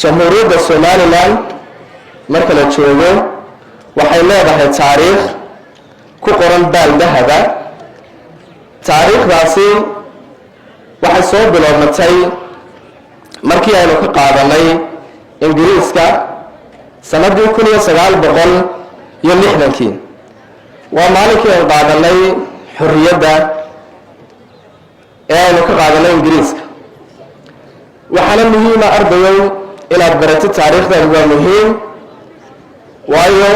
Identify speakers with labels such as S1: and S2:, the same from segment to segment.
S1: Jamhuuriyadda Somaliland marka la joogo waxay leedahay taariikh ku qoran baal dahaba. Taariikhdaasi waxay soo biloobmatay markii aynu ka qaadanay Ingiriiska sanadii 1960-kii. Waa maalinkii aynu qaadanay xorriyadda ee aynu ka qaadanay Ingiriiska. Waxaana muhiima, ardayow, inaad baratid taariikhdan. Waa muhiim, waayo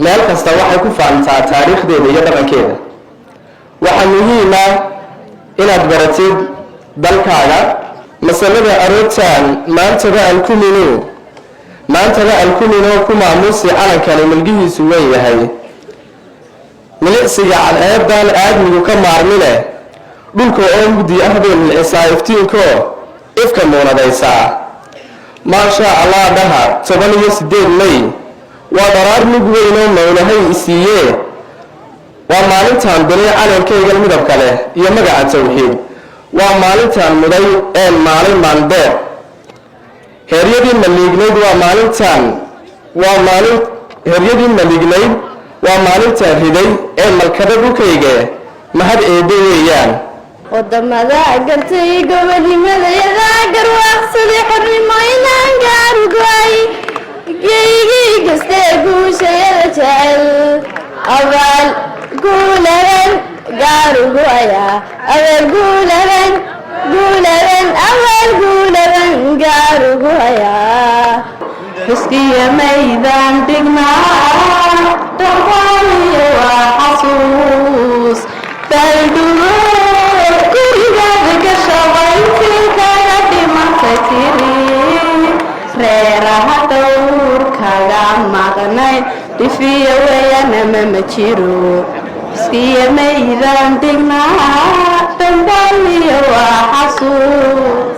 S1: meel kasta waxay ku faantaa taariikhdeeda iyo dhaqankeeda. Waxaa muhiima inaad baratid dalkaaga. Masalada aroortaan maantaba alkumino, maantaba alkumino ku maamuusi calankani milgihiisu weyn yahay. Milicsiga cadceedan aadmigu ka maarmine, dhulka oo mugdi ah bay milcisaa iftiinkoo ifka muunadaysaa. Maasha Allah dhaha, 18 May waa dharaar mug weynoo mawlahay isiiyee. Waa maalintaan diray calankaygan midabka leh iyo magaca tawxiid. Waa maalintaan muday een maalin maandeer heeryadii maliignayd. Waa maalintaan, waa maalin heeryadii maliignayd. Waa maalintaan riday ee malkada dhulkayga. Mahad Eebbe weeyaan.
S2: Wadamada gartay gobonimadayada, garwaaqsaday xornimo inaan gaarugoay, geygii kastee guushayada jecel, abaal guulaban gaarugoaya, abaal guulaban, guulaban, abaal guulaban gaarugoaya.
S3: Xuskiya maydaan dhignaa, dhaqaaliyo waa xasuus baldhugo. Gurigaada ka shaqayntii kaga dhimatay tiri, reeraha dhowr kaga maqnay dhifiyo weeyanama ma jiro. Xuskiya maydaan dhignaa, dhambaliyo waa xasuus.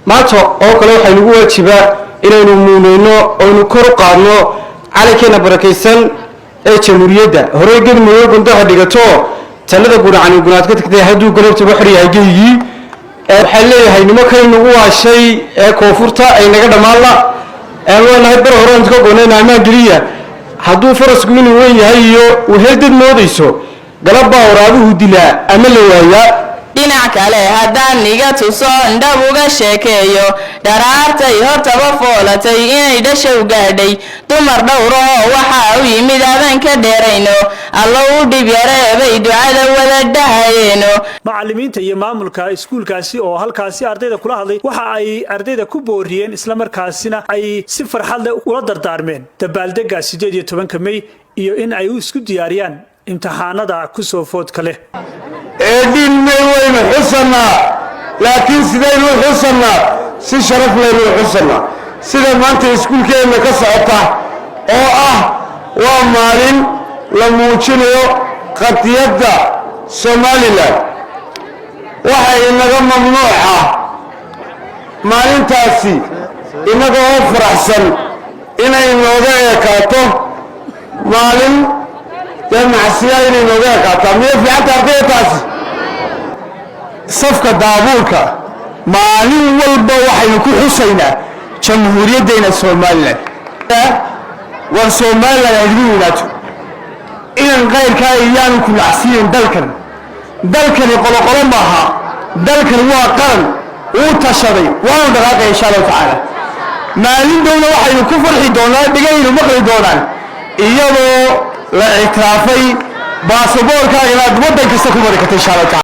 S4: Maanta oo kale waxaa nagu waajibaa inaynu muuneyno oynu kor u qaadno calankeena barakaysan ee jamhuuriyadda. Horey gelmudug gundaha dhigato, talada guracani gunaad ka tagtay. Hadduu galabtaba xor yahay geygii, waxaan leeyahay nimankay nagu waashay ee koonfurta ay naga dhammaan la aan leenahay bar hore aan ka goonayna ammaan geliya. Hadduu farasku inuu weyn yahay iyo wehel dad moodayso, galab baa waraabuhu dilaa ama la waayaa.
S5: Dhinac kale haddaan iga tuso, ndhab uga sheekeeyo, dharaartay hortaba foolatay inay dhashow gaadhay, dumar dhowrahoo waxaa u yimid abaan ka dheerayno. Allo u dhib yareebay ducada wada dhahayeeno.
S6: Macallimiinta iyo maamulka iskuulkaasi oo halkaasi ardayda kula hadlay waxa ay ardayda ku booriyeen, islamarkaasina ay si farxad leh ula dardaarmeen dabaaldega 18-ka Mey iyo in ay isku diyaariyaan imtixaanada kusoo foodka leh.
S7: 18 May waynu xusannaa, laakiin sidaynu u xusannaa? Si sharaf laynu u xusannaa, sida maanta iskuulkeenna ka socota oo ah waa maalin la muujinayo qadiyadda Somaliland. Waxa inaga mamnuuc ah maalintaasi innaga oo faraxsan inay nooga ekaato maalin dee macsiya inay nooga ekaataa. Miyay fiicanta, ardayda, taasi?
S4: Safka daabuurka maalin walba waxaynu ku xusaynaa jamhuuriyaddeena Somaliland. War Somaliland ay igu weynaato inan qayrkaa iyaanu ku nacsiinin. Dalkan, dalkani qoloqolo maaha. Dalkani waa qaran wuu tashaday, waanu dhaqaaqaya, insha Allahu tacaala. Maalin downa waxaynu ku farxi doonaa, dhegaynu maqli doonaan iyadoo la ictiraafay, baasaboorkaaga inaad waddan kasta ku mari karta, insha Allahu tacala.